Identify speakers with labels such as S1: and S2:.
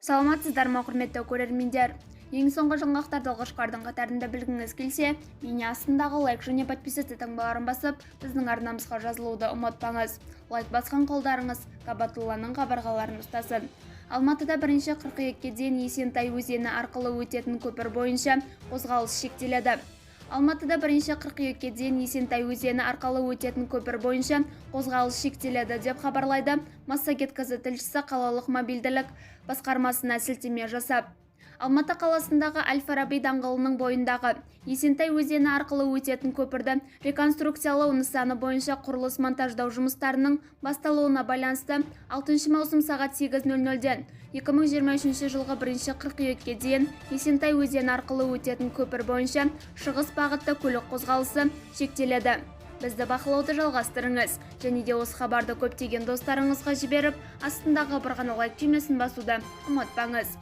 S1: Саламатсыздар ма, құрметті көрермендер! Ең соңғы жаңалықтарды алғашқылардың қатарында білгіңіз келсе, бейне астындағы лайк және подписаться таңбаларын басып, біздің арнамызға жазылуды ұмытпаңыз. Лайк басқан қолдарыңыз Қабатулланың қабырғаларын ұстасын. Алматыда 1 қыркүйекке дейін Есентай өзені арқылы өтетін көпір бойынша қозғалыс шектеледі. Алматыда 1 қыркүйекке дейін Есентай өзені арқылы өтетін көпір бойынша қозғалыс шектеледі, деп хабарлайды Массагет KZ тілшісі қалалық мобильділік басқармасына сілтеме жасап. Алматы қаласындағы Әл-Фараби даңғылының бойындағы Есентай өзені арқылы өтетін көпірді реконструкциялау нысаны бойынша құрылыс-монтаждау жұмыстарының басталуына байланысты 6 маусым сағат 8:00-ден 2023 жылғы 1 қыркүйекке дейін Есентай өзені арқылы өтетін көпір бойынша шығыс бағытта көлік қозғалысы шектеледі. Бізді бақылауды жалғастырыңыз және де осы хабарды көптеген достарыңызға жіберіп, астындағы бір ғана лайк түймесін басуды ұмытпаңыз.